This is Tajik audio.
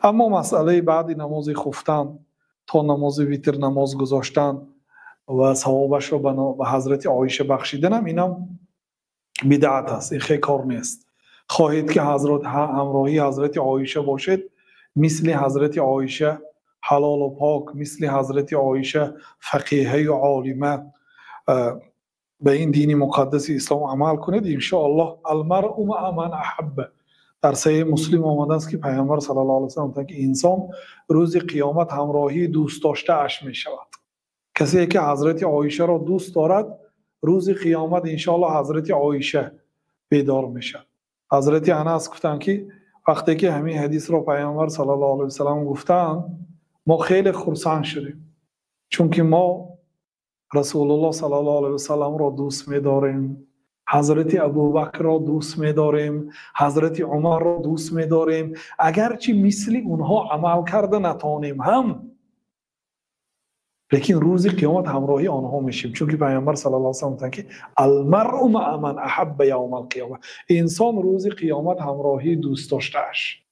Аммо масъалаи баъди намози хуфтан то намози витр намоз гузоштан ва савобашро ба ҳазрати Оиша бахшиданам, инам бидъат аст, ин хел кор нест. Хоҳед ки ҳамроҳии ҳазрати Оиша бошед, мисли ҳазрати Оиша ҳалолу пок, мисли ҳазрати Оиша фақиҳаю олима, ба ин дини муқаддаси ислом амал кунед, иншоаллоҳ. Алмаръу маъа ман аҳабба. Дар Саҳеҳи Муслим омадааст, ки Пайғамбар саллаллоҳу алайҳи васаллам гуфтанд, ки инсон рӯзи қиёмат ҳамроҳии дӯстдоштааш мешавад. Касе ки ҳазрати Оишаро дӯст дорад, рӯзи қиёмат иншоаллоҳ ҳазрати Оиша бедор мешавад. Ҳазрати Анас гуфтанд, ки вақте ки ҳамин ҳадисро Пайғамбар саллаллоҳу алайҳи васаллам гуфтанд, мо хеле хурсанд шудем, чунки мо Расулуллоҳ саллаллоҳу алайҳи васалламро дӯст медорем, ҳазрати Абубакрро дӯст медорем, ҳазрати Умарро дӯст медорем. Агарчи мисли онҳо амал карда натонем ҳам, лекин рӯзи қиёмат ҳамроҳи онҳо мешем, чунки Пайғамбар саллаллоҳу алайҳи васаллам гуфтанд, ки алмаръу маъа ман аҳабба явмал қиёма, инсон рӯзи қиёмат ҳамроҳи дӯстдоштааш.